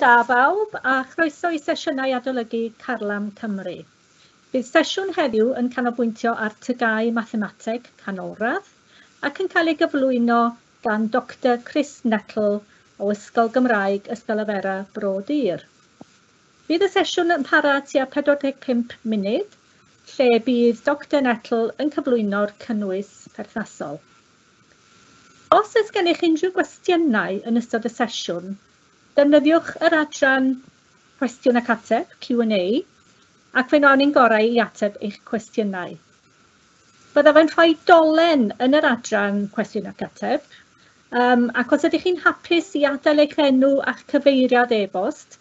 Da bawb, a chroeso i sesiynau adolygu Carlam Cymru. Bydd sesiwn heddiw yn canolbwyntio ar TGAU Mathemateg Canolradd ac yn cael ei gyflwyno gan Dr Chris Nettle o Ysgol Gymraeg Ystalyfera Bro Dur. Bydd y sesiwn yn para tua 45 munud, lle bydd Dr Nettle yn cyflwyno'r cynnwys perthnasol. Os oes gennych unrhyw gwestiynau yn ystod y sesiwn, defnyddiwch yr adran cwestiwn ac ateb, Q&A, ac fe wnawn ni'n gorau i ateb eich cwestiynau. Byddaf yn rhoi dolen yn yr adran cwestiwn ac ateb, ac os ydych chi'n hapus i adael eich enw a'ch cyfeiriad e-bost,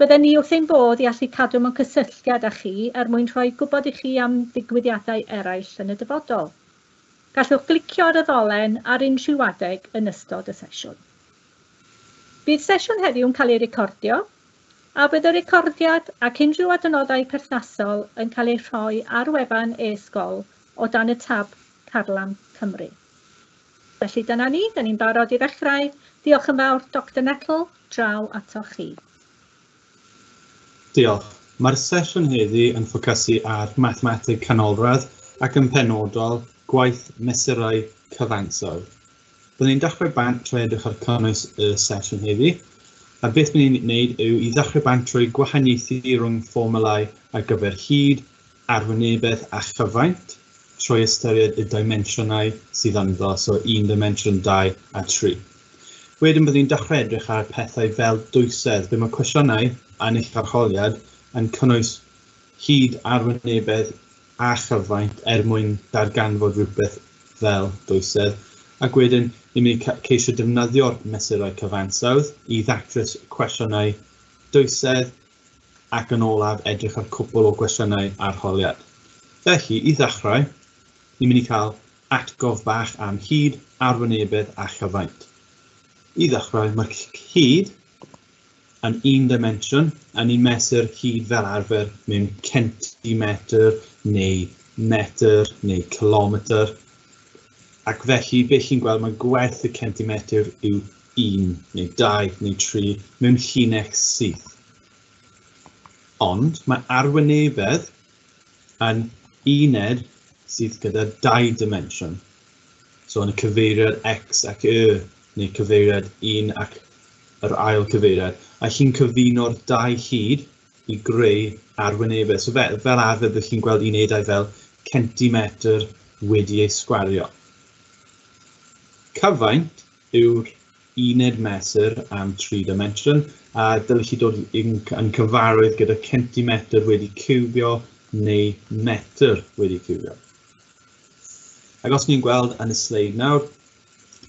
bydden ni wrth ein bodd i allu cadw mewn cysylltiad â chi er mwyn rhoi gwybod i chi am ddigwyddiadau eraill yn y dyfodol. Gallwch glicio ar y ddolen ar unrhyw adeg yn ystod y sesiwn. Bydd sesiwn heddiw'n cael ei recordio, a bydd y recordiad ac unrhyw adnoddau perthnasol yn cael eu rhoi ar wefan e-sgol o dan y tab Carlam Cymru. Felly dyna ni, da ni'n barod i ddechrau. Diolch yn fawr, Dr Nettle, draw atoch chi. Diolch. Mae'r sesiwn heddi yn ffocysu ar mathemateg canolradd ac yn penodol gwaith mesurau cyfansawdd. Byddwn ni'n dechrau bant trwy edrych ar cynnwys y sesiwn heddi, a beth byddwn ni'n gwneud yw i ddechrau bant trwy gwahaniaethu rhwng fformulau ar gyfer hyd, arwynebedd a chyfaint, trwy ystyried y dimensiynau sydd ynddo, so 1 dimensiwn, 2 a 3. Wedyn byddwn ni'n dechrau edrych ar pethau fel dwysedd, be mae cwestiynau yn eich arholiad yn cynnwys hyd, arwynebedd a chyfaint er mwyn darganfod rhywbeth fel dwysedd. Ac wedyn, ni'n mynd i ceisio defnyddio'r mesurau cyfansawdd i ddatrys cwestiynau dwysedd ac yn olaf edrych ar cwpl o gwestiynau arholiad. Felly, i ddechrau, ni'n mynd i cael atgof bach am hyd, arwynebedd a chyfaint. I ddechrau, mae hyd yn un dimensiwn, a ni'n mesur hyd fel arfer mewn centimetr neu metr neu kilometr. Ac felly, beth chi'n gweld, mae gwerth y centimetr yw 1 neu 2 neu 3 mewn llinell syth. Ond mae arwynebedd yn uned sydd gyda 2 dimensiwn. So yn y cyfeiriad X ac Y, neu cyfeiriad 1 ac yr ail cyfeiriad. A chi'n cyfuno'r 2 hyd i greu arwynebedd. So fel arfer, byddwch chi'n gweld unedau fel centimetr wedi ei sgwario. Cyfaint yw'r uned mesur am 3 dimensiwn, a dylech chi dod yn cyfarwydd gyda centimetr wedi ciwbio neu metr wedi ciwbio. Ac os ni'n gweld yn y sleid nawr,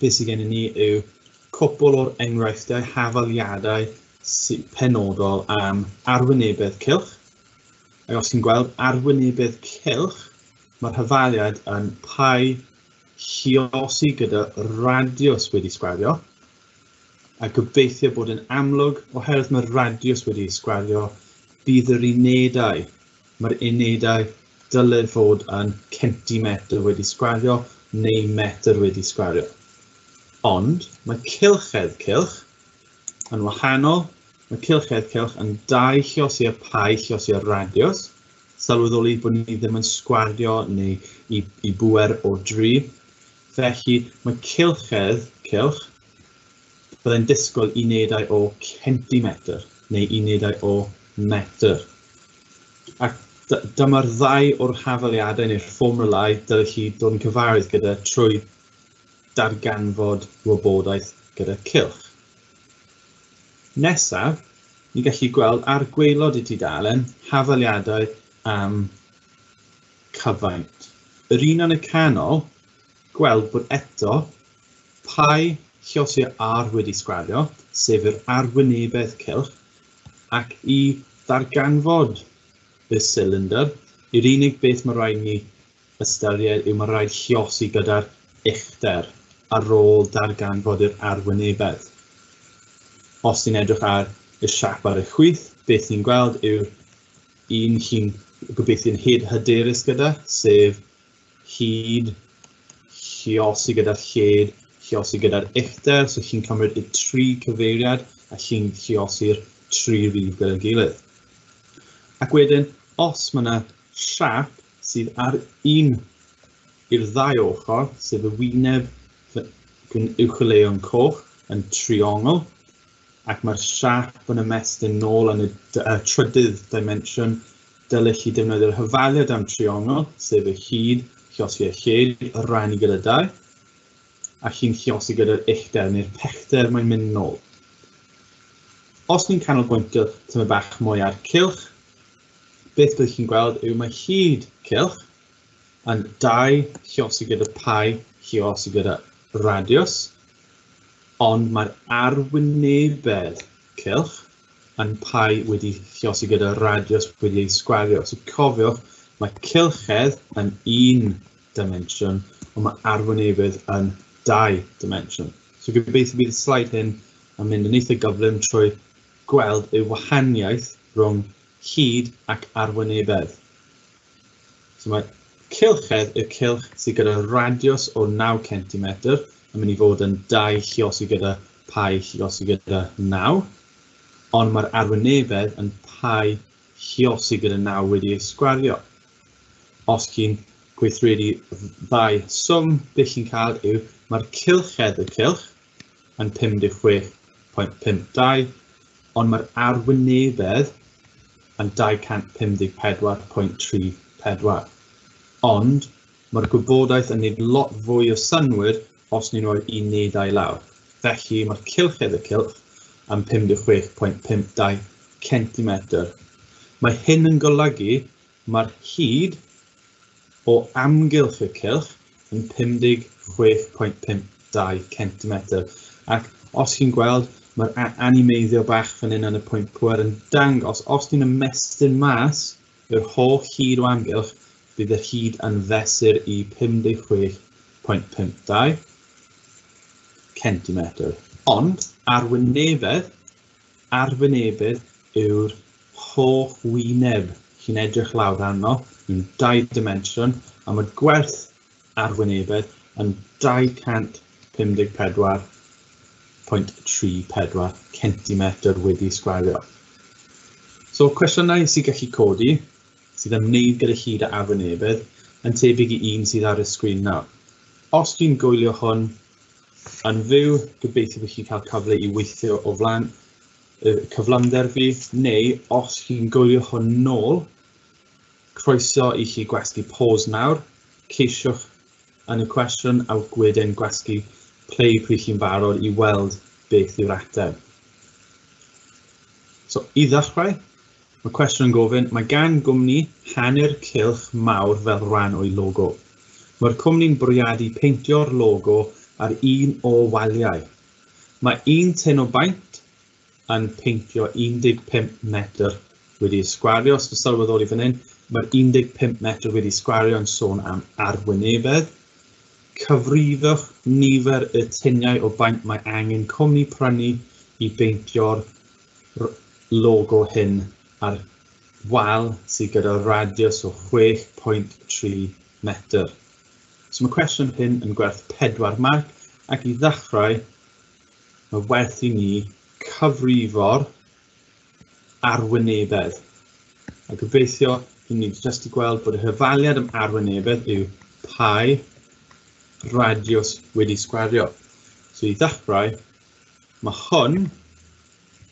beth sydd gennym ni yw cwpl o'r enghreifftiau hafaliadau penodol am arwynebedd cylch. Ac os chi'n gweld arwynebedd cylch, mae'r hafaliad yn pi lluosi gyda radius wedi sgwario, a gobeithio bod yn amlwg, oherwydd mae'r radius wedi sgwario, bydd yr unedau, mae'r unedau dylai fod yn centimetr wedi sgwario neu metr wedi sgwario. Ond mae cylchedd cylch yn wahanol. Mae cylchedd cylch yn 2 lluosi ar pi lluosi ar radius. Sylweddoli bod ni ddim yn sgwario neu i bŵer o 3. Felly mae cylchedd cylch byddai'n disgwyl unedau o centimetr neu unedau o metr. Ac dyma'r ddau o'r hafaliadau neu'r fformulau dylech chi dod yn cyfarwydd gyda trwy darganfod wybodaeth gyda cylch. Nesaf, ni'n gallu gweld ar gwaelod y tudalen hafaliadau am cyfaint. Yr un yn y canol, gweld bod eto pi lluosi r wedi sgwario, sef yr arwynebedd cylch, ac i ddarganfod y cylinder, yr unig beth mae rhaid ni ystyried yw mae rhaid lluosi gyda'r uchder ar ôl darganfod yr arwynebedd. Os ni'n edrych ar y siap ar y chwith, beth ni'n gweld yw'r un chi'n gobeithio'n hyd hyderus gyda, sef hyd lluosi gyda'r lled, lluosi gyda'r uchder, so chi'n cymryd y 3 cyfeiriad a chi'n lluosi'r tri rif gyda'i gilydd. Ac wedyn, os mae yna siap sydd ar un i'r ddau ochr, sef y wyneb uwcholeuon coch yn triongl, ac mae'r siap yn ymestyn nôl yn y trydydd dimensiwn, dylech chi defnyddio'r hyfaliad am triongl, sef y hyd, lliosi y lled, rannu gyda 2, a chi'n lliosi gyda'r uchder neu'r pellter mae'n mynd nôl. Os ni'n canolbwyntio tymed bach mwy ar cylch, beth byddwch chi'n gweld yw mae hyd cylch yn 2 lliosi gyda pi lliosi gyda radius, ond mae'r arwynebedd cylch yn pi wedi lliosi gyda radius wedi ei sgwario. So cofiwch, mae cylchedd yn un dimensiwn, ond mae arwynebedd yn 2 dimensiwn. So gobeithio bydd y sleid hyn yn mynd yn eitha gyflym trwy gweld y wahaniaeth rhwng hyd ac arwynebedd. So mae cylchedd y cylch sydd gyda radius o 9 cm yn mynd i fod yn 2 lliosi gyda pi lliosi gyda 9, ond mae'r arwynebedd yn pi lliosi gyda 9 wedi ei sgwario. Os chi'n gweithredu ddau swm, beth chi'n cael yw mae'r cylchedd y cylch yn 56.52, ond mae'r arwynebedd yn 254.34. Ond mae'r gwybodaeth yn gwneud lot fwy o synnwyr os ni'n rhoi unedau lawr. Felly mae'r cylchedd y cylch yn 56.52 cm. Mae hyn yn golygu mae'r hyd o amgylch y cylch yn 56.52 cm. Ac os chi'n gweld, mae'r animeiddio bach fan hyn yn y pwynt pŵer yn dangos, os ni'n ymestyn mas yr holl hyd o amgylch, bydd yr hyd yn fesur i 56.52 cm. Ond arwynebedd, arwynebedd yw'r holl wyneb chi'n edrych lawr arno mewn 2 dimensiwn, a mae'r gwerth arwynebedd yn 254.34 cm wedi sgwario. So cwestiynau sy'n gallu codi, sydd ymwneud gyda hyd a arwynebedd, yn tebyg i un sydd ar y sgrin nawr. Os dwi'n gwylio hwn yn fyw, gobeithio bod chi'n cael cyfle i weithio o flaen y cyflymder fi, neu os chi'n gwylio hwn nôl, croeso i chi gwasgu pause nawr, ceisiwch yn y cwestiwn a wedyn gwasgu play pryd chi'n barod i weld beth yw'r ateb. So i ddechrau, mae cwestiwn yn gofyn, mae gan gwmni hanner cylch mawr fel rhan o'i logo. Mae'r cwmni'n bwriadu peintio'r logo ar un o waliau. Mae un tin o baent yn peintio 15 metr wedi sgwario. So sylweddoli fan hyn, mae'r 15 metr wedi sgwario yn sôn am arwynebedd. Cyfrifwch nifer y tiniau o baent mae angen cwmni prynu i beintio'r logo hyn ar wal sydd gyda radius o 6.3 metr. So mae cwestiwn hyn yn gwerth 4 marc, ac i ddechrau mae werth i ni cyfrifo'r arwynebedd. A gobeithio i ni jyst i gweld bod y hyfaliad am arwynebedd yw pi radius wedi sgwario. So i ddechrau, mae hwn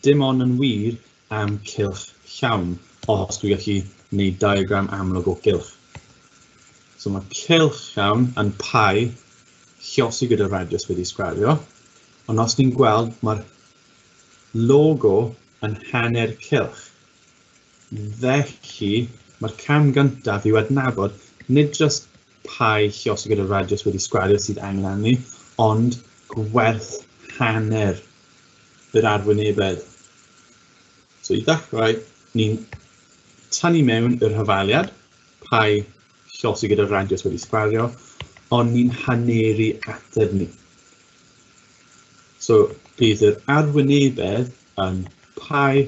dim ond yn wir am cylch llawn, os dwi'n gallu gwneud diagram amlwg o gylch. So mae cylch llawn yn pi lliosi gyda radius wedi sgwario, ond os ni'n gweld mae'r logo yn hanner cylch. Felly mae'r cam gyntaf yw adnabod nid jyst pi lliosi gyda radius wedi sgwario sydd angen arni, ond gwerth hanner yr arwynebedd. So i ddechrau, ni'n tynnu mewn yr hyfaliad, pi lliosi gyda radius wedi sgwario, ond ni'n haneru ateb ni. So bydd yr arwynebedd yn pi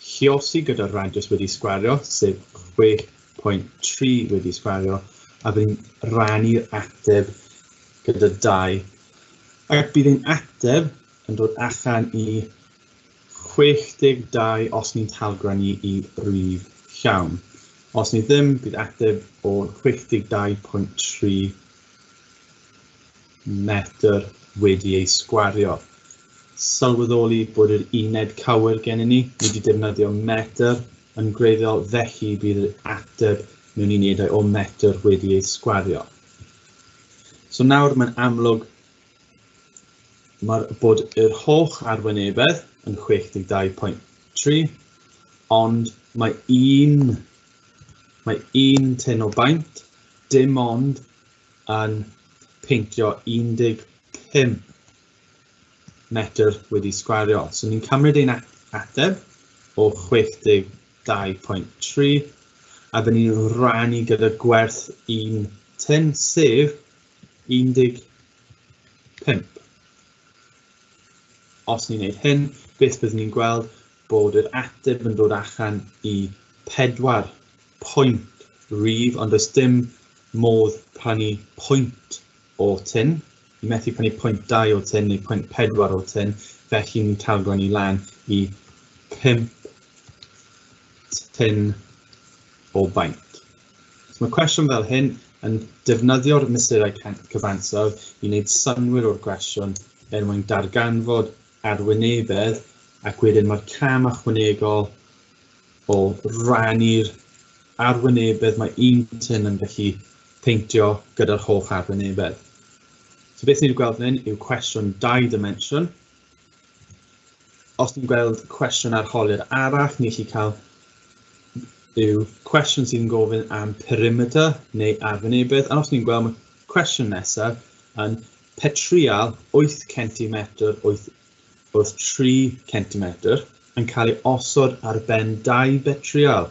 lliosi gyda radius wedi sgwario, sef 6.3 wedi sgwario, a bydd ni'n rannu'r ateb gyda 2. Ac bydd ein ateb yn dod allan i 62 os ni'n talgrannu i rif llawn. Os ni ddim, bydd ateb o 62.3 metr wedi ei sgwario. Sylweddoli bod yr uned cywir gennym ni, ni wedi defnyddio metr yn gwreiddiol, felly bydd yr ateb mewn unedau o metr wedi ei sgwario. So nawr mae'n amlwg bod yr holl arwynebedd yn 62.3, ond mae un tin o baent dim ond yn peintio 15 metr wedi sgwario. So ni'n cymryd ein ateb o 62.3 a byddwn ni'n rannu gyda gwerth un tin, sef 15. Os ni'n gwneud hyn, beth byddwn ni'n gweld? Bod yr ateb yn dod allan i 4 pwynt rif, ond does dim modd prynu pwynt o tin. Ni methu prynu 0.2 o tin neu 0.4 o tin, felly ni'n talgrannu lan i 5 tin o baent. So mae cwestiwn fel hyn yn defnyddio'r mesurau cyfansawdd i wneud synnwyr o'r cwestiwn er mwyn darganfod arwynebedd, ac wedyn mae'r cam ychwanegol o rannu'r arwynebedd mae un tin yn gallu peintio gyda'r holl arwynebedd. So beth ni wedi gweld fan hyn yw cwestiwn 2 dimensiwn. Os ni'n gweld cwestiwn arholiad arall, ni gallu cael yw cwestiwn sy'n gofyn am perimeter neu arwynebedd. A os ni'n gweld mae cwestiwn nesaf yn petrial 8 cm wrth 3 cm yn cael ei osod ar ben 2 betrial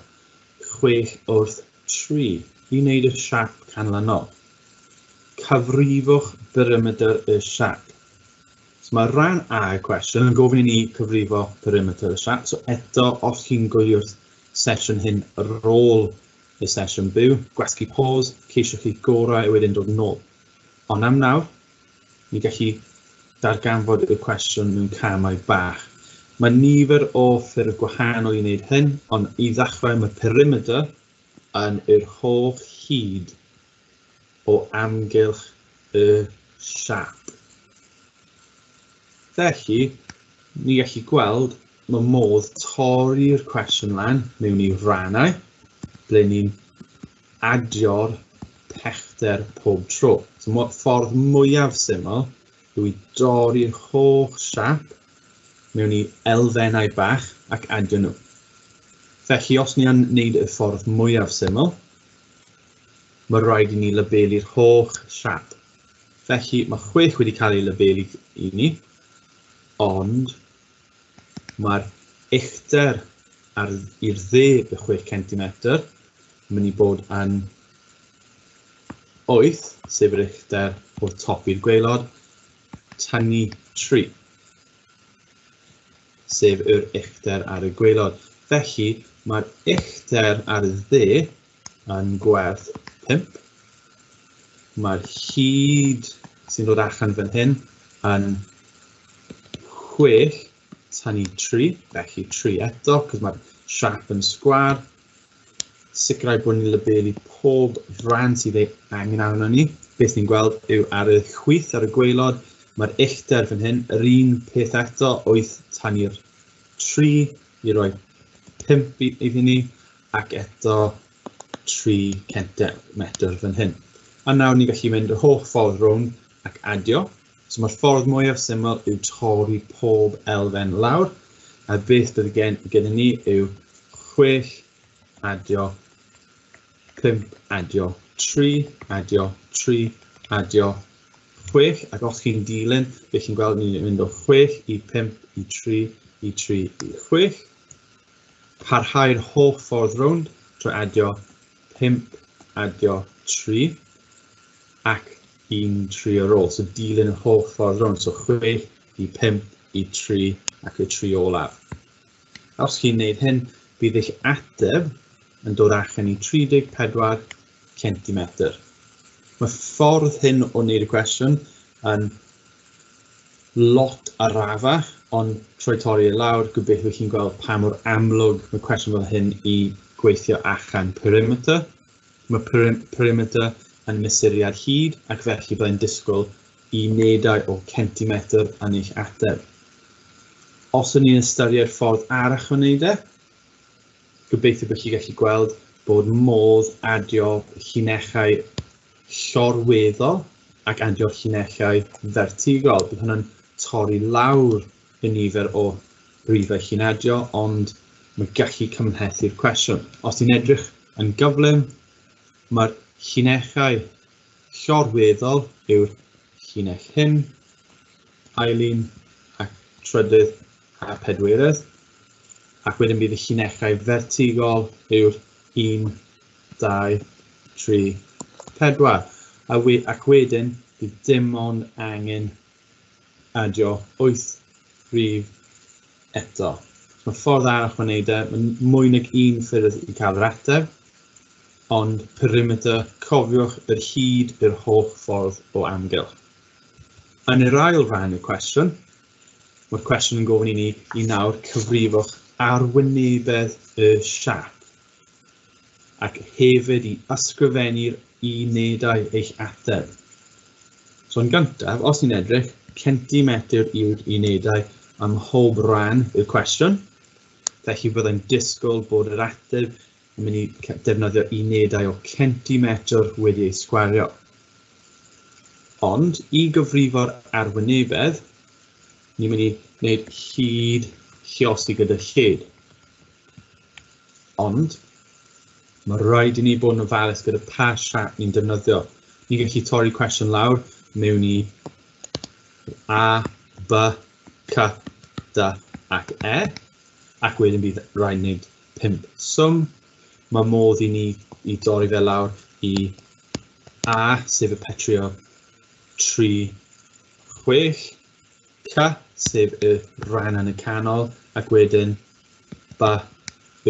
6 wrth 3 i wneud y siap canlynol. Cyfrifwch perimeter y siap. So mae rhan A y cwestiwn yn gofyn i ni cyfrifo perimeter y siap. So eto, os chi'n gwylio'r sesiwn hyn ar ôl y sesiwn byw, gwasgu pause, ceisiwch chi gorau a wedyn dod nôl. Ond am nawr, ni gallu darganfod y cwestiwn mewn camau bach. Mae nifer o ffyrdd gwahanol i wneud hyn, ond i ddechrau mae perimeter yn yr holl hyd o amgylch y siap. Felly, ni gallu gweld mae modd torri'r cwestiwn lan mewn i rannau, ble ni'n adio'r pellter pob tro. So, ffordd mwyaf syml yw i dorri'r holl siap mewn i elfennau bach ac adio nhw. Felly, os ni yn wneud y ffordd mwyaf syml, mae rhaid i ni labelu'r holl siap. Felly, mae 6 wedi cael ei labelu i ni, ond mae'r uchder i'r dde y 6 cm yn mynd i bod yn 8, sef yr uchder o'r top i'r gwaelod, tynnu 3, sef yr uchder ar y gwaelod. Felly, mae'r uchder ar y dde yn gwerth 5. Mae'r hyd sy'n dod allan fan hyn yn 6 tynnu 3, felly 3 eto, cos mae'r siap yn sgwâr. Sicrhau bod ni'n labelu pob rhan sydd ei angen arno ni. Beth ni'n gweld yw ar y chwith, ar y gwaelod, mae'r uchder fan hyn, yr un peth eto, 8 tynnu'r 3 i roi 5 iddyn ni, ac eto 3 centimetr fan hyn. A nawr ni'n gallu mynd y holl ffordd rownd ac adio. So mae'r ffordd mwyaf syml yw torri pob elfen lawr. A beth bydd gyda ni yw 6 adio 5 adio 3 adio 3 adio 6. Ac os chi'n dilyn, beth chi'n gweld ni'n mynd o 6 i 5 i 3 i 3 i 6. Parhau'r holl ffordd rownd trwy adio 5 adio 3 ac 1 3 ar ôl. So dilyn y holl ffordd rownd. So 6 i 5 i 3 ac y 3 olaf. Os chi'n gwneud hyn, bydd eich ateb yn dod allan i 34 cm. Mae ffordd hyn o wneud y cwestiwn yn lot arafach, ond trwy torri e lawr, gobeithio chi'n gweld pa mor amlwg mae cwestiwn fel hyn i gweithio allan perimeter. Mae perimeter yn mesuriad hyd, ac felly byddai'n disgwyl unedau o centimetr yn eich ateb. Os ydyn ni'n ystyried ffordd arall o wneud e, gobeithio bod chi'n gallu gweld bod modd adio llinellau llorweddol ac adio llinellau fertigol. Bydd hwnna'n torri lawr y nifer o rifau chi'n adio, ond mae gallu cymhlethu'r cwestiwn. Os ti'n edrych yn gyflym, mae'r llinellau llorweddol yw'r llinell hyn, ail un, ac trydydd a pedwerydd, ac wedyn bydd y llinellau fertigol yw'r 1, 2, 3, 4. Ac wedyn bydd dim ond angen adio 8 rhif eto. Mae ffordd arall o wneud e, mae mwy nag un ffyrdd i cael yr ateb, ond perimeter, cofiwch yr hyd i'r holl ffordd o amgylch. Yn yr ail rhan y cwestiwn, mae'r cwestiwn yn gofyn i ni i nawr cyfrifwch arwynebedd y siâp, ac hefyd i ysgrifennu'r unedau eich ateb. So yn gyntaf, os ni'n edrych, centimetr yw'r unedau ym mhob rhan i'r cwestiwn, felly byddai'n disgwyl bod yr ateb yn mynd i defnyddio unedau o centimetr wedi ei sgwario. Ond i gyfrifo'r arwynebedd, ni'n mynd i wneud hyd lluosi gyda lled. Ond mae rhaid i ni bod yn ofalus gyda pa siâp ni'n defnyddio. Ni'n gallu torri cwestiwn lawr mewn i A, B, C, D ac E, ac wedyn bydd rhaid wneud 5 swm. Mae modd i ni i dorri fe lawr i A, sef y petrio 3, 6, C, sef y rhan yn y canol, ac wedyn B,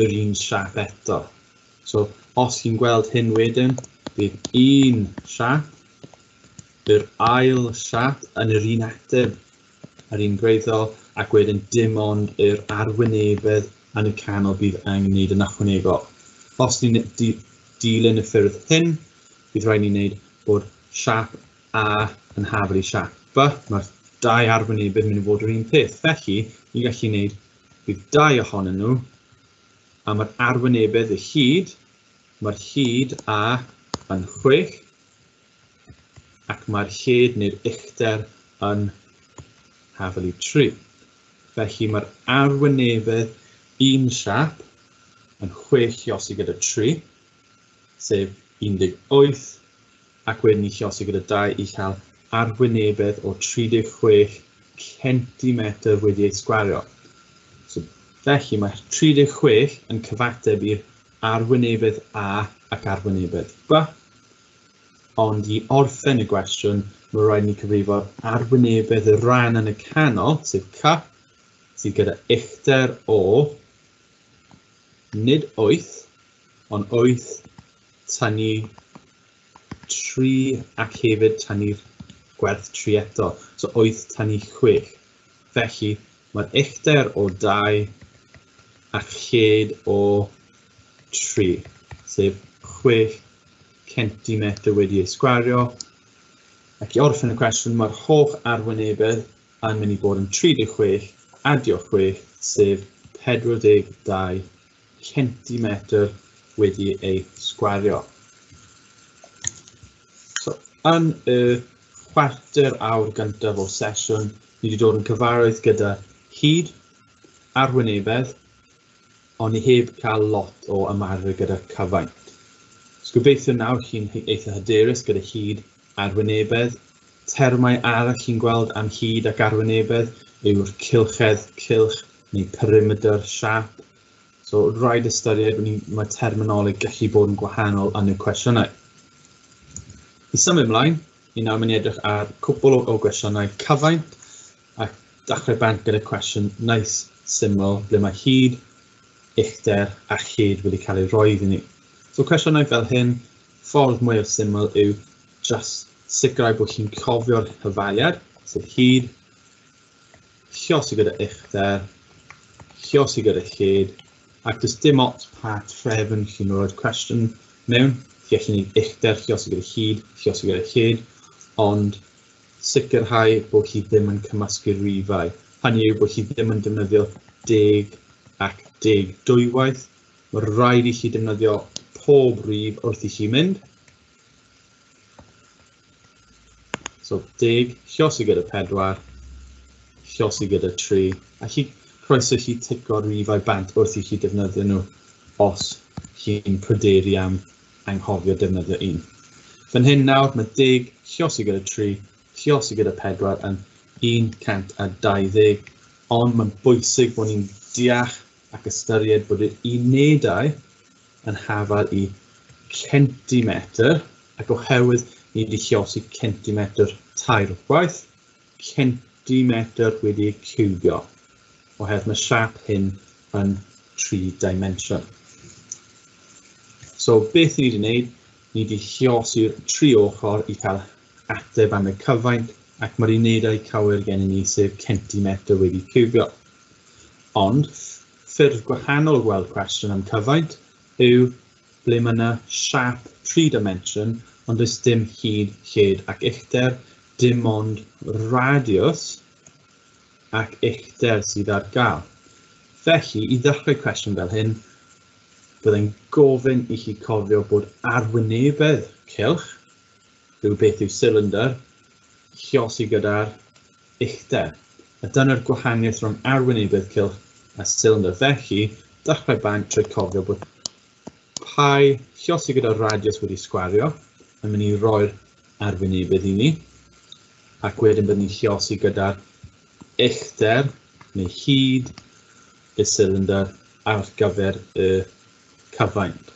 yr un siâp eto. So, os chi'n gweld hyn wedyn, bydd un siâp, yr ail siâp yn yr un ateb, yr un gwreiddiol, ac wedyn dim ond yr arwynebedd yn y canol bydd angen wneud yn ychwanegol. Os ni'n dilyn y ffyrdd hyn, bydd rhaid ni wneud bod siâp A yn hafal i siâp B. Mae'r dau arwynebedd yn mynd i fod yr un peth. Felly, ni'n gallu wneud bydd dau ohonyn nhw, a mae'r arwynebedd y hyd, mae'r hyd A yn 6, ac mae'r lled neu'r uchder yn hafal i 3. Felly mae'r arwynebedd un siâp yn 6 lluosi gyda 3, sef 18, ac wedyn ni lluosi gyda 2 i cael arwynebedd o 36 centimetr wedi ei sgwario. So, felly mae 36 yn cyfateb i'r arwynebedd A ac arwynebedd B, ond i orffen y gwestiwn, mae rhaid ni cyfrifo arwynebedd y rhan yn y canol, sef C, sydd gyda uchder o nid 8, ond 8 tynnu 3 ac hefyd tynnu'r gwerth 3 eto, so 8 tynnu 6. Felly, mae'r uchder o 2 a lled o 3, sef 6 centimetr wedi ei sgwario. Ac i orffen y cwestiwn, mae'r holl arwynebedd yn mynd i bod yn 36 adio 6, sef 42 centimetr wedi ei sgwario. So, yn y chwarter awr gyntaf o'r sesiwn, ni wedi dod yn cyfarwydd gyda hyd, arwynebedd, ond ni heb cael lot o ymarfer gyda cyfaint. So gobeithio nawr chi'n eitha hyderus gyda hyd arwynebedd. Termau arall chi'n gweld am hyd ac arwynebedd yw'r cylchedd cylch neu perimeter siâp. So rhaid ystyried mae terminoleg gallu bod yn gwahanol yn y cwestiynau. I symud ymlaen, ni nawr mynd i edrych ar cwpl o gwestiynau cyfaint ac dechrau bant gyda cwestiwn nice, syml, ble mae hyd, uchder a lled wedi cael ei roi iddyn ni. So cwestiynau fel hyn, ffordd mwyaf syml yw just sicrhau bod chi'n cofio'r hyfaliad, sef hyd, Lliosi gyda uchder, lliosi gyda lled, ac does dim ots pa trefn chi'n rhoi'r cwestiwn mewn. Chi allu gwneud uchder, lliosi gyda hyd, lliosi gyda lled, ond sicrhau bod chi ddim yn cymysgu rifau. Hynny yw bod chi ddim yn defnyddio 10 ac 10 dwywaith. Mae rhaid i chi defnyddio pob rif wrth i chi mynd. So 10, lliosi gyda 4, lliosi gyda 3, a chi croeso chi tico'r rifau bant wrth i chi defnyddio nhw os chi'n pryderu am anghofio defnyddio un. Fan hyn nawr mae 10 lliosi gyda 3, lliosi gyda 4 yn 120, ond mae'n bwysig bod ni'n deall ac ystyried bod yr unedau yn hafal i centimetr, ac oherwydd ni wedi lliosi centimetr tair gwaith, centimetr wedi ei ciwbio, oherwydd mae siâp hyn yn 3 dimension. So beth ni wedi wneud, ni wedi lliosi'r tri ochr i cael ateb am y cyfaint, ac mae'r unedau cywir gennym ni sef centimetr wedi ciwbio. Ond ffurf gwahanol o gweld cwestiwn am cyfaint yw ble mae yna siâp 3 dimension, ond does dim hyd, lled ac uchder, dim ond radius ac uchder sydd ar gael. Felly, i ddechrau cwestiwn fel hyn, byddai'n gofyn i chi cofio bod arwynebedd cylch, yw beth yw cylinder, lliosi gyda'r uchder. A dyna'r gwahaniaeth rhwng arwynebedd cylch a cylinder. Felly, dechrau bant trwy cofio bod pi lliosi gyda'r radius wedi sgwario yn mynd i roi'r arwynebedd i ni, ac wedyn byddwn ni'n lliosi gyda'r uchder neu hyd y cylinder ar gyfer y cyfaint.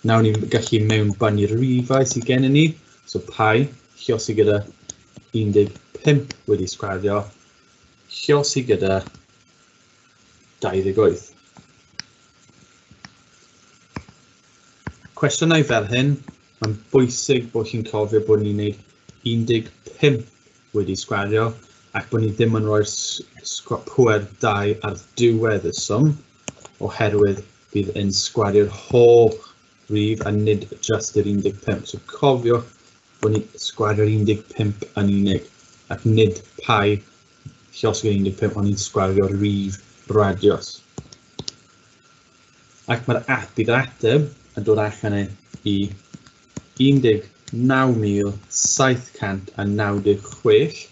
Nawr ni'n gallu mewnbynnu'r rifau sydd gennym ni, so pi lliosi gyda 15 wedi sgwario, lliosi gyda 28. Cwestiynau fel hyn, mae'n bwysig bod chi'n cofio bod ni'n gwneud 15 wedi sgwario ac bod ni ddim yn rhoi'r pŵer 2 ar diwedd y swm, oherwydd bydd yn sgwario'r holl rif a nid just yr 15. So cofiwch bod ni'n sgwario'r 15 yn unig ac nid pi lliosgi 15, ond ni'n sgwario'r rif radius. Ac mae'r bydd yr ateb yn dod allan i 19,796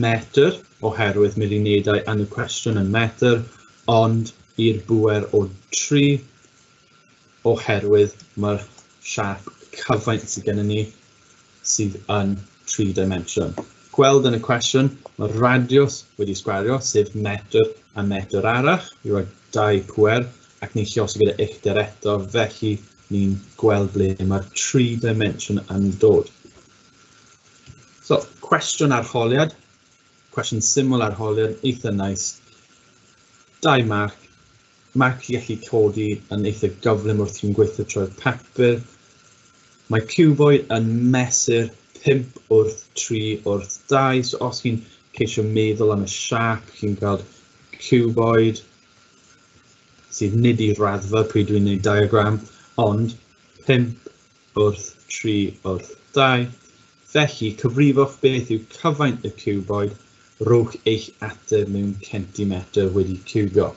metr, oherwydd mae'r unedau yn y cwestiwn yn metr, ond i'r bŵer o 3, oherwydd mae'r siâp cyfaint sydd gennym ni sydd yn 3 dimension. Gweld yn y cwestiwn, mae radius wedi sgwario, sef metr a metr arall, i roi 2 pŵer, ac ni'n lliosi gyda uchder eto, felly ni'n gweld ble mae'r 3 dimension yn dod. So, cwestiwn arholiad, cwestiwn syml arholiad, eitha nice, 2 marc, marc chi gallu codi yn eitha gyflym wrth chi'n gweithio trwy'r papur. Mae cuboid yn mesur 5 wrth 3 wrth 2, so os chi'n ceisio meddwl am y siâp, chi'n cael cuboid sydd nid i raddfa pryd dwi'n gwneud diagram, ond 5 wrth 3 wrth 2. Felly, cyfrifwch beth yw cyfaint y cuboid, rhowch eich ateb mewn centimetr wedi cubio.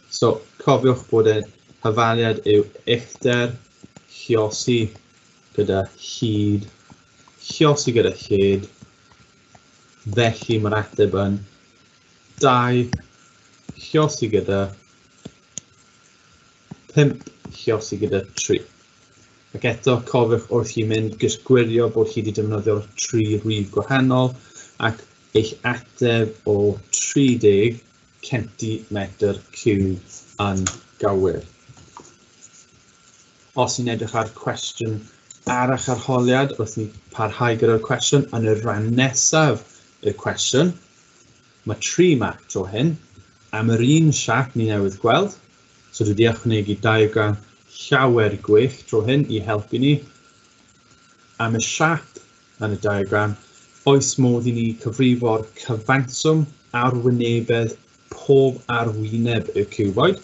So, cofiwch bod y hyfaliad yw uchder lliosi gyda hyd, lliosi gyda lled, felly mae'r ateb yn 2 lliosi gyda 5 lliosi gyda 3. Ac eto, cofiwch wrth chi mynd, jyst gwirio bod chi wedi defnyddio'r 3 rif gwahanol ac eich ateb o 30 centimetr ciwb yn gywir. Os ni'n edrych ar cwestiwn arall arholiad, wrth ni parhau gyda'r cwestiwn yn y rhan nesaf y cwestiwn, mae 3 marc tro hyn am yr un siâp ni newydd gweld. So dwi wedi ychwanegu diagram llawer gwell tro hyn i helpu ni. Am y siâp yn y diagram, Oes modd i ni cyfrifo'r cyfanswm arwynebedd pob arwyneb y ciwboid?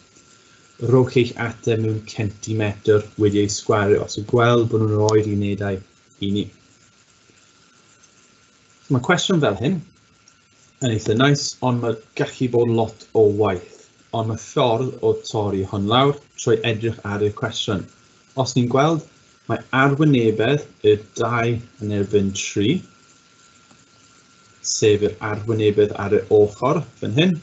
Rhowch eich ateb mewn centimetr wedi ei sgwario. So gweld bod nhw'n rhoi'r unedau i ni. So mae cwestiwn fel hyn yn eitha nice, ond mae gallu bod lot o waith. Ond mae ffordd o torri hwn lawr trwy edrych ar y cwestiwn. Os ni'n gweld, mae arwynebedd y 2 yn erbyn 3, sef yr arwynebedd ar y ochr fan hyn,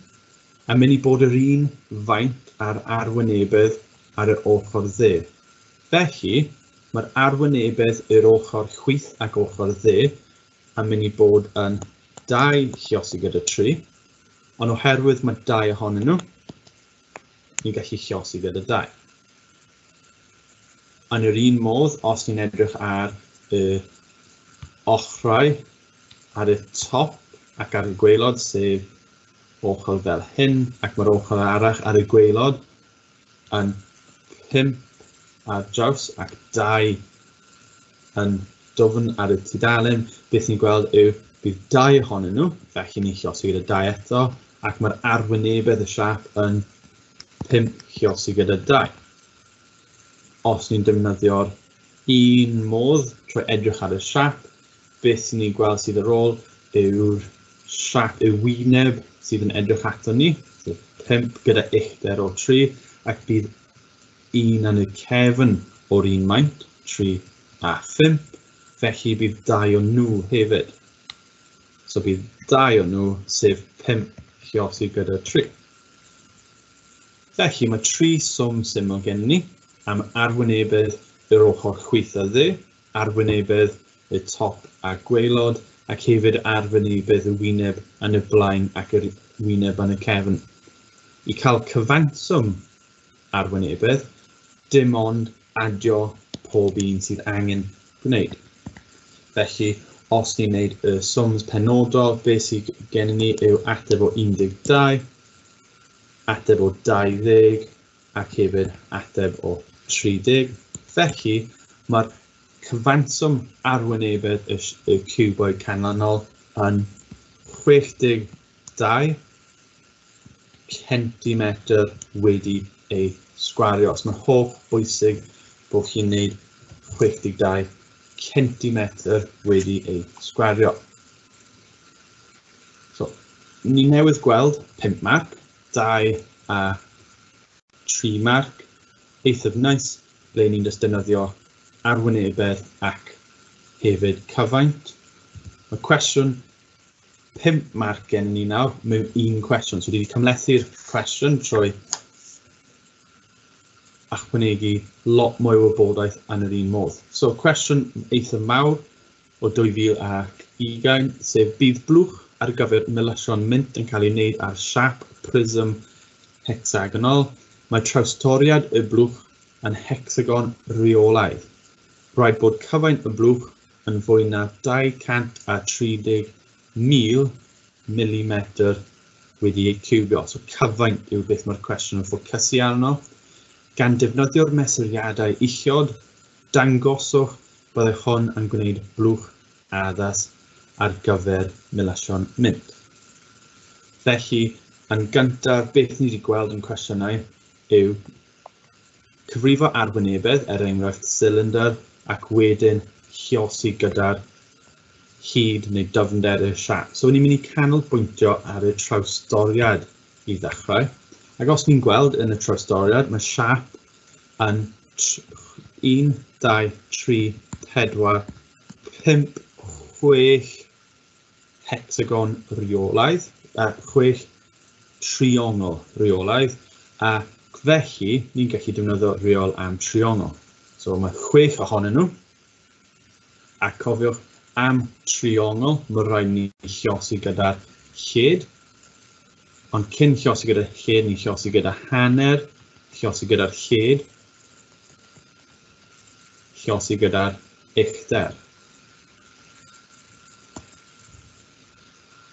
a mynd i bod yr un faint ar arwynebedd ar y ochr dde. Felly, mae'r arwynebedd yr ochr chwith ac ochr dde yn mynd i bod yn 2 lliosi gyda 3, ond oherwydd mae 2 ohonyn nhw, ni'n gallu lliosi gyda 2. Yn yr un modd, os ni'n edrych ar y ochrau ar y top ac ar y gwaelod, sef ochr fel hyn, ac mae'r ochr arall ar y gwaelod yn 5 ar draws ac 2 yn dwfn ar y tudalen, beth ni'n gweld yw bydd 2 ohonyn nhw, felly ni'n lliosi gyda 2 eto, ac mae'r arwynebedd y siâp yn 5 lliosi gyda 2. Os ni'n defnyddio'r un modd trwy edrych ar y siâp, beth ni'n gweld sydd ar ôl yw'r siâp y wyneb sydd yn edrych ato ni, sef 5 gyda uchder o 3, ac bydd un yn y cefn o'r un maint, 3 a 5, felly bydd 2 o nhw hefyd. So bydd 2 o nhw, sef 5 lliosi gyda 3. Felly mae 3 swm syml gen ni am arwynebedd yr ochr chwith a dde, arwynebedd y top a gwaelod, ac hefyd arwynebedd y wyneb yn y blaen ac yr wyneb yn y cefn. I cael cyfanswm arwynebedd, dim ond adio pob un sydd angen gwneud. Felly, os ni'n gwneud y sums penodol, beth sydd gennym ni yw ateb o 12, ateb o 20, ac hefyd ateb o 30. Felly, mae'r cyfanswm arwynebedd y ciwboid canlynol yn 62 centimetr wedi ei sgwario. So mae'n holl bwysig bod chi'n gwneud 62 centimetr wedi ei sgwario. So, ni newydd gweld 5 marc, 2 a 3 marc, eithaf nice, ble ni'n just defnyddio arwynebedd ac hefyd cyfaint. Mae cwestiwn 5 marc gen ni nawr mewn un cwestiwn. So, dwi wedi cymhlethu'r cwestiwn trwy ychwanegu lot mwy o wybodaeth yn yr un modd. So, cwestiwn eithaf mawr o 2020, sef bydd blwch ar gyfer melysion mint yn cael ei wneud ar siâp prism hecsagonol. Mae trawstoriad y blwch yn hecsagon rheolaidd. Rhaid bod cyfaint y blwch yn fwy na 230,000 milimetr wedi ei ciwbio. So cyfaint yw beth mae'r cwestiwn yn ffocysu arno. Gan defnyddio'r mesuriadau uchod, dangoswch byddai hwn yn gwneud blwch addas ar gyfer melysion mint. Felly, yn gyntaf, beth ni wedi gweld yn cwestiynau yw cyfrifo arwynebedd, er enghraifft cylinder, ac wedyn lliosi gyda'r hyd neu dyfnder y siâp. So ni'n mynd i canolbwyntio ar y trawstoriad i ddechrau. Ac os ni'n gweld yn y trawstoriad, mae siâp yn 1, 2, 3, 4, 5, 6 hecsagon rheolaidd, 6 triongl rheolaidd, a felly ni'n gallu defnyddio rheol am triongl. So mae 6 ohonyn nhw, a cofiwch am triongl, mae rhaid ni lliosi gyda'r lled, ond cyn lliosi gyda lled, ni'n lliosi gyda hanner, lliosi gyda'r lled, lliosi gyda'r uchder.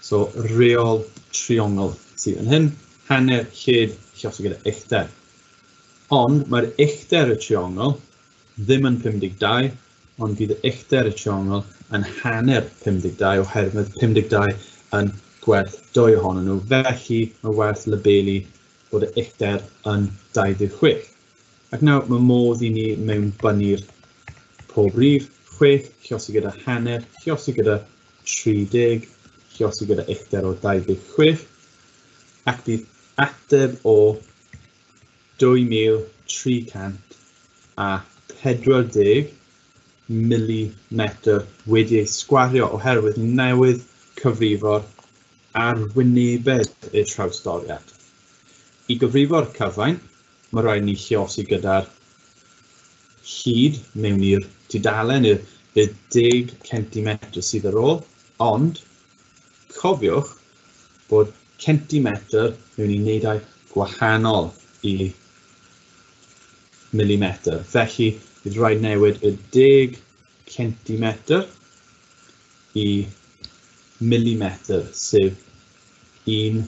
So rheol triongl sydd yn hyn, hanner, lled, lliosi gyda uchder. Ond mae'r uchder y triongl ddim yn 52, ond bydd uchder y triongl yn hanner 52 oherwydd 52 yn gwerth 2 ohonyn nhw. Felly mae werth labelu bod y uchder yn 26. Ac nawr mae modd i ni mewnbynnu'r pob rhif, 6 lliosi gyda hanner, lliosi gyda 30, lliosi gyda uchder o 26, ac bydd ateb o 2340 milimetr wedi ei sgwario oherwydd newydd cyfrifo'r arwynebedd y trawstoriad. I gyfrifo'r cyfaint, mae rhaid ni lliosi gyda'r hyd mewn i'r tudalen, i'r 10 cm sydd ar ôl, ond cofiwch bod centimetr mewn unedau gwahanol i milimetr. Felly, bydd rhaid newid y 10 centimetr i milimetr, sef 100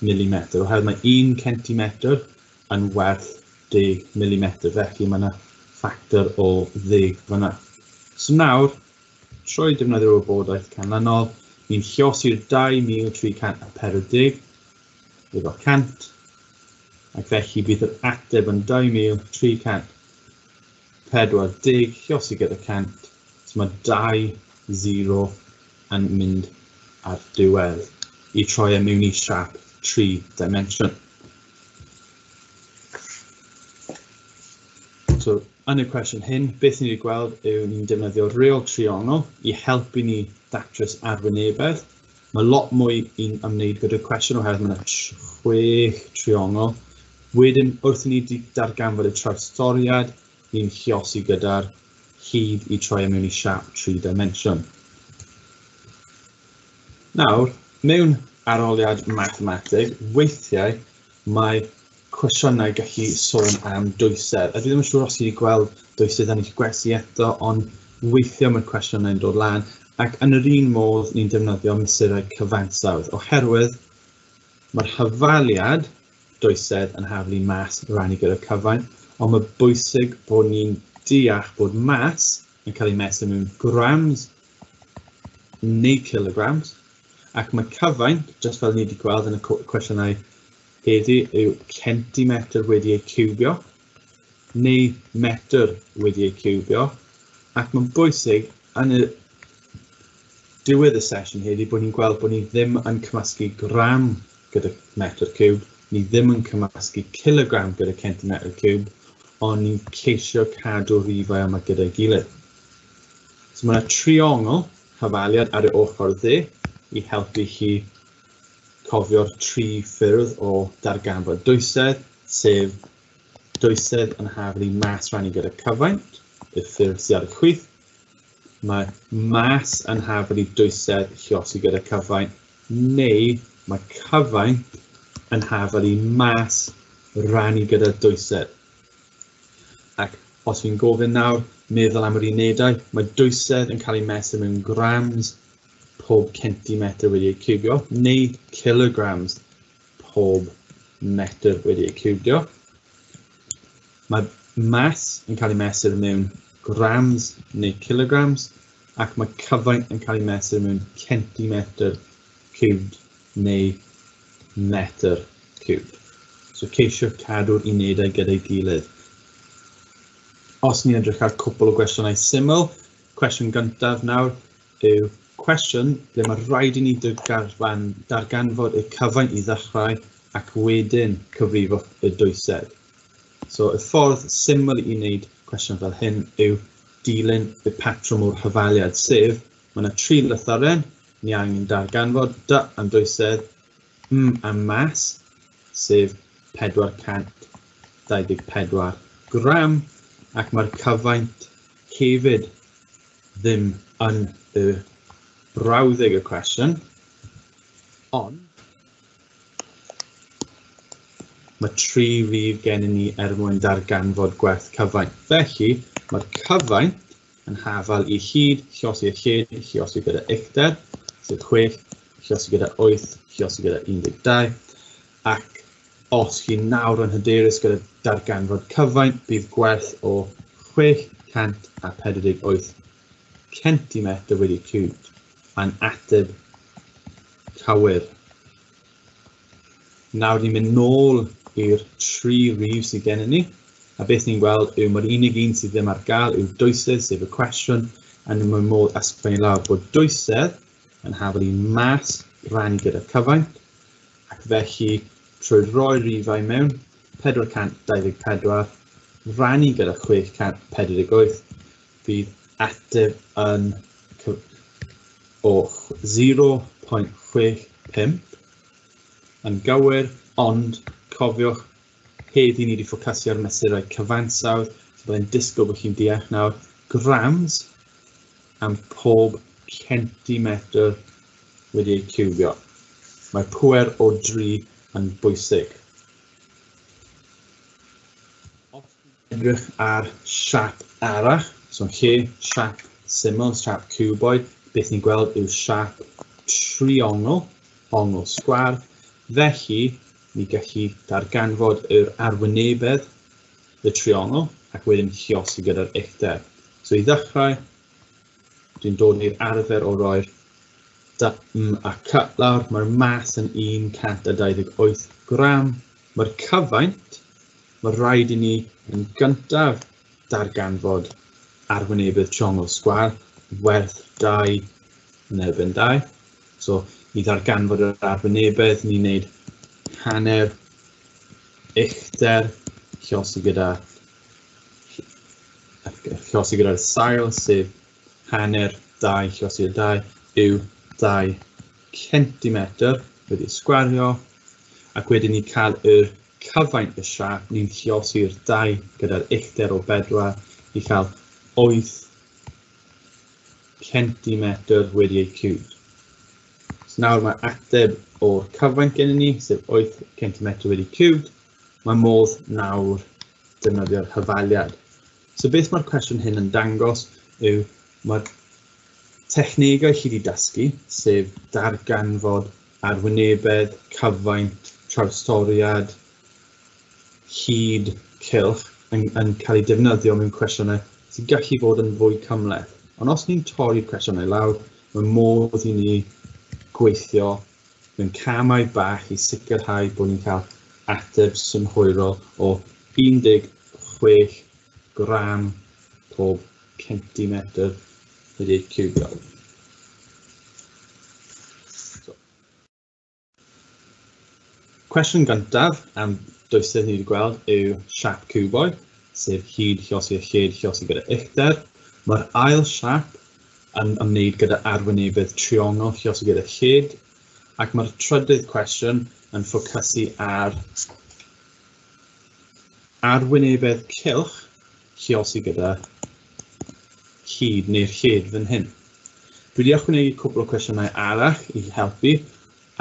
milimetr, oherwydd mae 1 centimetr yn werth 10 milimetr, felly mae yna ffactor o 10 fyna. So nawr, trwy defnyddio'r wybodaeth canlynol, ni'n lliosi'r 2340 efo 100, ac felly bydd yr ateb yn 2340 lliosi gyda 100, so mae 2 0 yn mynd ar diwedd i troi e mewn i siap 3 dimension. So, yn y cwestiwn hyn, beth ni wedi gweld yw ni'n defnyddio reol triongl i helpu ni datrys arwynebedd. Mae lot mwy i'n ymwneud gyda'r cwestiwn oherwydd mae yna 6 triongl. Wedyn, wrth i ni darganfod y trawstoriad, ni'n lliosi gyda'r hyd i troi e mewn i siap 3 dimension. Nawr, mewn arholiad mathemateg, weithiau mae cwestiynau gallu sôn am dwysedd. A dwi ddim yn siŵr os chi wedi gweld dwysedd yn eich gwersi eto, ond weithiau mae'r cwestiynau'n dod lan, ac yn yr un modd ni'n defnyddio mesurau cyfansawdd, oherwydd mae'r hafaliad dwysedd yn haflu mas rannu gyda cyfaint, ond mae bwysig bod ni'n deall bod mas yn cael ei mesur mewn grams neu kilograms, ac mae cyfaint, just fel ni wedi gweld yn y cwestiynau heddi, yw centimetr wedi ei ciwbio neu metr wedi ei ciwbio, ac mae'n bwysig yn y diwedd y sesiwn heddi bod ni'n gweld bod ni ddim yn cymysgu gram gyda metr ciwb, ni ddim yn cymysgu kilogram gyda centimetr ciwb, ond ni'n ceisio cadw rhifau yma gyda'i gilydd. So mae yna triongl hafaliad ar y ochr dde i helpu chi cofio'r 3 ffyrdd o darganfod dwysedd, sef dwysedd yn haflu mas rannu gyda cyfaint, y ffyrdd sydd ar y chwith. Mae mas yn haflu dwysedd lliosi gyda cyfaint, neu mae cyfaint yn haflu mas rannu gyda dwysedd. Ac os fi'n gofyn nawr, meddwl am yr unedau, mae dwysedd yn cael ei mesur mewn grams pob centimetr wedi ei ciwbio, neu kilograms pob metr wedi ei ciwbio. Mae mas yn cael ei mesur mewn grams neu kilograms, ac mae cyfaint yn cael ei mesur mewn centimetr ciwbed neu metr ciwbed. So ceisio cadw'r unedau gyda'i gilydd. Os ni'n edrych ar cwpl o gwestiynau syml, cwestiwn gyntaf nawr yw cwestiwn ble mae rhaid i ni darganfod y cyfaint i ddechrau ac wedyn cyfrifo y dwysedd. So y ffordd syml i wneud cwestiwn fel hyn yw dilyn y patrwm o'r hafaliad, sef mae yna 3 lythyren ni angen darganfod, D am dwysedd, M am mas, sef 424 gram, ac mae'r cyfaint hefyd ddim yn y brawddeg y cwestiwn, ond mae 3 rif gennym ni er mwyn darganfod gwerth cyfaint. Felly, mae'r cyfaint yn hafal i hyd, lliosi y lled, lliosi gyda uchder, sef 6, lliosi gyda 8, lliosi gyda 12, ac os chi nawr yn hyderus gyda darganfod cyfaint, bydd gwerth o 6 648 centimetr wedi ciwb, a'n ateb cywir. Nawr ni'n mynd nôl i'r 3 rif sydd gennym ni, a beth ni'n gweld yw mae'r unig un sydd ddim ar gael yw dwysedd, sef y cwestiwn, a ni'n modd ysgrifennu lawr bod dwysedd yn hafal i mas rannu gyda cyfaint, ac felly trwy roi rifau mewn 424 rannu gyda 648 fydd ateb yn o 0.65 yn gywir, ond cofiwch, heddi ni wedi ffocysu ar mesurau cyfansawdd, so byddai'n disgwyl bod chi'n deall nawr grams am pob centimetr wedi ei ciwbio. Mae pŵer o 3 yn bwysig. Os ni'n edrych ar siap arall, so lle siap syml, siap cuboid, beth ni'n gweld yw siap triongl, ongl sgwâr. Felly, ni gallu darganfod yr arwynebedd y triongl ac wedyn lluosi gyda'r uchder. So i ddechrau, dwi'n dod i'r arfer o roi'r D, M a C lawr. Mae'r mas yn 128 gram. Mae'r cyfaint, mae rhaid i ni yn gyntaf darganfod arwynebedd triongl sgwâr werth 2 yn erbyn 2. So i ddarganfod yr arwynebedd, ni'n neud hanner uchder lluosi gyda'r sail, sef hanner 2 lluosi gyda 2 yw 2 centimetr wedi sgwario, ac wedyn ni cael yr cyfaint y siâp, ni'n lluosi'r 2 gyda'r uchder o 4 i cael 8 centimetr wedi ei ciwb. So nawr mae ateb o'r cyfaint gennym ni, sef 8 centimetr wedi ciwb. Mae modd nawr defnyddio'r hyfaliad. So beth mae'r cwestiwn hyn yn dangos yw mae'r technegau chi wedi dysgu, sef darganfod arwynebedd, cyfaint, trawstoriad, hyd, cylch, yn cael ei defnyddio mewn cwestiynau sy'n gallu fod yn fwy cymhleth. Ond os ni'n torri'r cwestiynau lawr, mae modd i ni gweithio mewn camau bach i sicrhau bod ni'n cael ateb synhwyrol o 16 gram pob centimetr wedi ei ciwbio. So, cwestiwn gyntaf am dwysedd ni wedi gweld yw siap cuboid, sef hyd lluosi a lled lluosi gyda uchder. Mae'r ail siap yn ymwneud gyda arwynebedd triongl lluosi gyda lled, ac mae'r trydydd cwestiwn yn ffocysu ar arwynebedd cylch lluosi gyda hyd neu'r lled fan hyn. Dwi wedi ychwanegu cwpl o cwestiynau arall i helpu,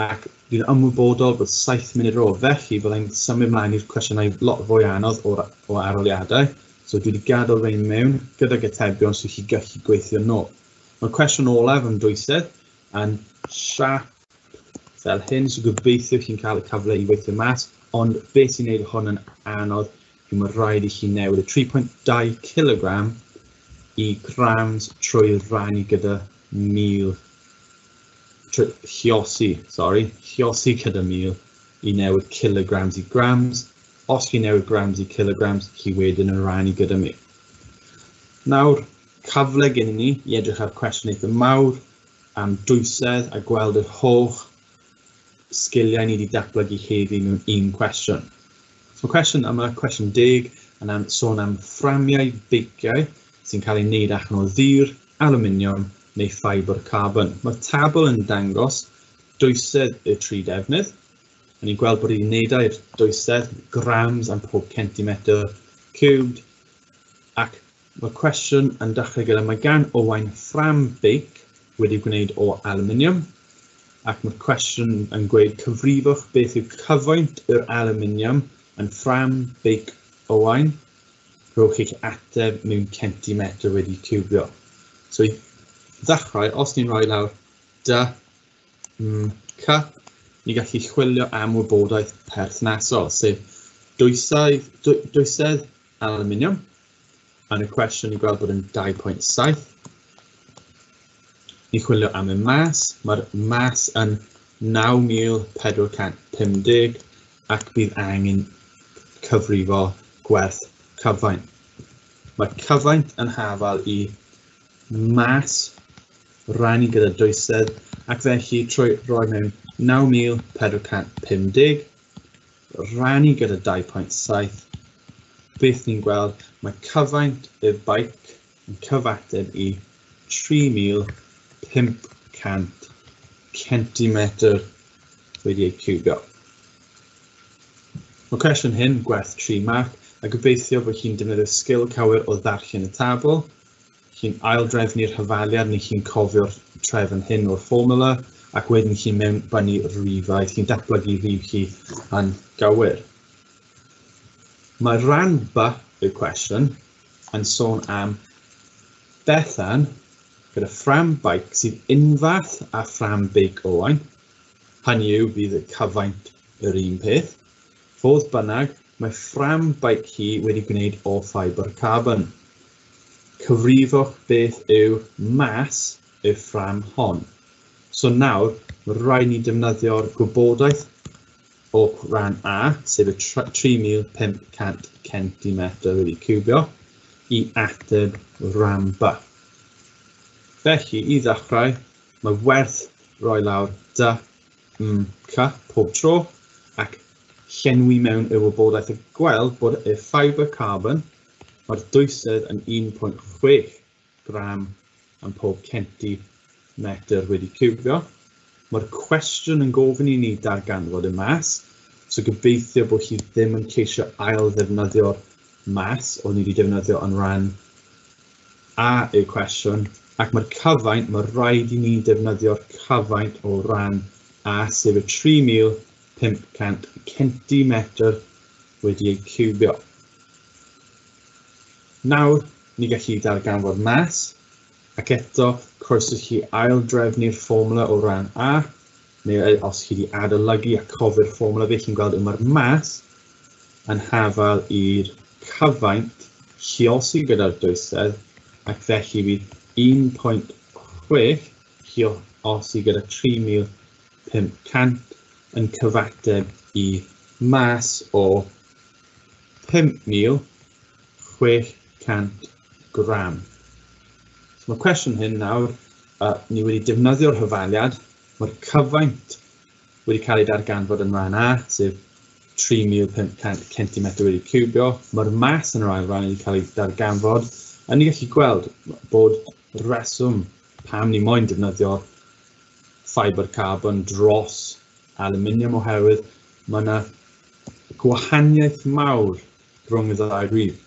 ac dwi'n ymwybodol bod 7 munud ar ôl, felly byddai'n symud ymlaen i'r cwestiynau lot fwy anodd o arholiadau. So dwi wedi gadael rhain mewn gydag atebion so chi gallu gweithio nôl. Mae'r cwestiwn olaf yn dwysedd yn siap fel hyn, so gobeithio chi'n cael y cyfle i weithio mas, ond beth sy'n neud hwn yn anodd yw mae rhaid i chi newid y 3.2 kilogram i grams trwy rannu gyda 1000, lluosi gyda 1000 i newid kilograms i grams. Os chi newid grams i kilograms, chi wedyn yn rannu gyda 1000. Nawr, cyfle gen ni i edrych ar cwestiwn eitha mawr am dwysedd a gweld yr holl sgiliau ni wedi datblygu heddi mewn un cwestiwn. So cwestiwn yma, cwestiwn 10, yn sôn am fframiau beiciau sy'n cael ei wneud allan o ddur, alwminiwm neu ffibr carbon. Mae'r tabl yn dangos dwysedd y tri defnydd. A ni'n gweld bod unedau'r dwysedd, grams am pob centimetr cubed, ac mae'r cwestiwn yn dechrau gyda mae gan Owain ffram beic wedi gwneud o alwminiwm, ac mae'r cwestiwn yn gweud cyfrifwch beth yw cyfaint yr alwminiwm yn ffram beic Owain, rhowch eich ateb mewn centimetr wedi ciwbio. So i ddechrau, os ni'n rhoi lawr D, M, C, ni gallu chwilio am wybodaeth perthnasol, sef dwysedd alwminiwm Yn y cwestiwn ni'n gweld bod yn 2.7. Ni'n chwilio am y mas. Mae'r mas yn 9,450 ac bydd angen cyfrifo gwerth cyfaint. Mae cyfaint yn hafal i mas rannu gyda dwysedd ac felly trwy roi mewn 9,450 rannu gyda 2.7, beth ni'n gweld, mae cyfaint y beic yn cyfateb i 3,500 centimetr wedi ei ciwbio. Mae cwestiwn hyn gwerth 3 marc, a gobeithio bod chi'n defnyddio sgil cywir o ddarllen y tabl, chi'n aildrefnu'r hyfaliad neu chi'n cofio'r trefn hyn o'r fformula, ac wedyn chi'n mewnbynnu rifau, chi'n datblygu rhif chi yn gywir. Mae rhan B y cwestiwn yn sôn am Bethan gyda ffram beic sydd unfath a ffram beic Owain, hynny yw bydd y cyfaint yr un peth. Fodd bynnag, mae ffram beic hi wedi gwneud o ffibr carbon. Cyfrifwch beth yw mas y ffram hon. So nawr, mae rhaid ni defnyddio'r gwybodaeth o ran A, sef y 3,500 centimetr wedi ciwbio, i ateb rhan B. Felly, i ddechrau, mae werth roi lawr D, M, C pob tro, ac llenwi mewn y wybodaeth a gweld bod y ffibr carbon, mae'r dwysedd yn 1.6 gram am pob centimetr wedi ciwbio. Mae'r cwestiwn yn gofyn i ni darganfod y mas, so gobeithio bod chi ddim yn ceisio ail ddefnyddio'r mas o'n ni wedi defnyddio yn rhan A y cwestiwn, ac mae'r cyfaint, mae rhaid i ni defnyddio'r cyfaint o ran A, sef y 3,500 centimetr wedi ei ciwbio. Nawr, ni gallu darganfod mas, ac eto, croeso chi aildrefnu'r fformula o ran A, neu os chi wedi adolygu a cofio'r fformula, fe chi'n gweld yw mae'r mas yn hafal i'r cyfaint lluosi gyda'r dwysedd, ac felly bydd 1.6 lluosi gyda 3,500 yn cyfateb i mas o 5,600 gram. So mae'r cwestiwn hyn nawr, ni wedi defnyddio'r hyfaliad, mae'r cyfaint wedi cael ei darganfod yn rhan A, sef 3,500 centimetr wedi ciwbio, mae'r mas yn yr ail ran wedi cael ei darganfod, a ni gallu gweld bod reswm pam ni moyn defnyddio ffibr carbon dros aluminium oherwydd mae yna gwahaniaeth mawr rhwng y ddau rif.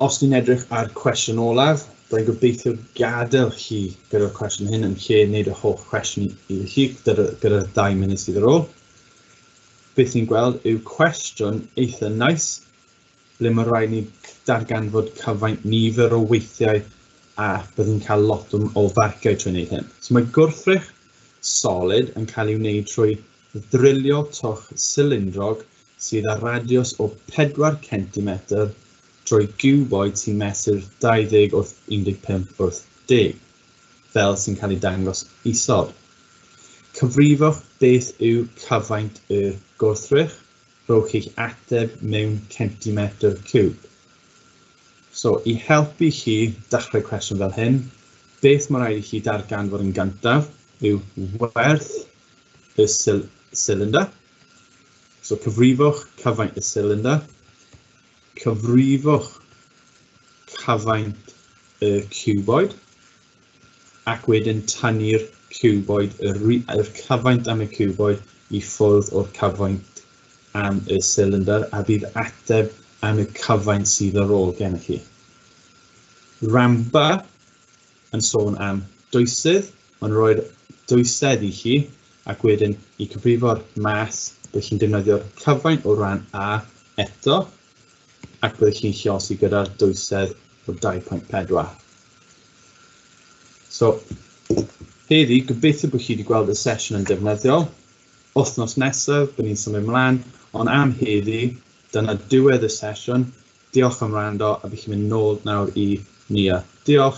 Os ni'n edrych ar cwestiwn olaf, byddai'n gobeithio gadael chi gyda'r cwestiwn hyn yn lle wneud y holl cwestiwn i chi gyda'r 2 munud sydd ar ôl. Beth ni'n gweld yw cwestiwn eitha nice, ble mae rhaid ni darganfod cyfaint nifer o weithiau a byddwn ni'n cael lot o farciau trwy wneud hyn. So mae gwrthrych solid yn cael ei wneud trwy ddrilio twll silindrog sydd â radiws o 4 centimetr drwy giwboid sy'n mesur 20 wrth 15 wrth 10, fel sy'n cael ei dangos isod. Cyfrifwch beth yw cyfaint y gwrthrych, rhowch eich ateb mewn centimetr ciwb. So, i helpu chi dechrau cwestiwn fel hyn, beth mae rhaid i chi darganfod yn gyntaf yw werth y cylinder. So, cyfrifwch cyfaint y cylinder, cyfrifwch cyfaint y cuboid, ac wedyn tynnu'r cuboid, yr cyfaint am y cuboid i ffwrdd o'r cyfaint am y cylinder, a bydd ateb am y cyfaint sydd ar ôl gennych chi. Rhan B yn sôn am dwysedd, mae'n rhoi'r dwysedd i chi, ac wedyn i cyfrifo'r mas, byddwch chi'n defnyddio'r cyfaint o ran A eto, ac byddwch chi'n lluosi gyda'r dwysedd o 2.4. So, heddi, gobeithio bod chi wedi gweld y sesiwn yn defnyddiol. Wythnos nesaf, byddwn ni'n symud ymlaen, ond am heddi, dyna diwedd y sesiwn. Diolch am wrando a bych chi'n mynd nôl nawr i Nia. Diolch.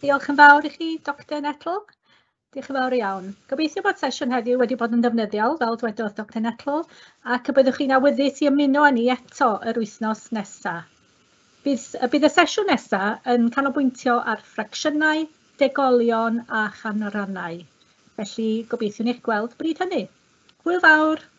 Diolch yn fawr i chi, Dr Nettle. Diolch yn fawr iawn. Gobeithio bod sesiwn heddiw wedi bod yn ddefnyddiol, fel dwedodd Dr Nettle, ac y byddwch chi'n awyddus i ymuno â ni eto yr wythnos nesaf. Bydd y sesiwn nesaf yn canolbwyntio ar ffracsiynau, degolion a chanrannau. Felly gobeithiwn eich gweld bryd hynny. Hwyl fawr!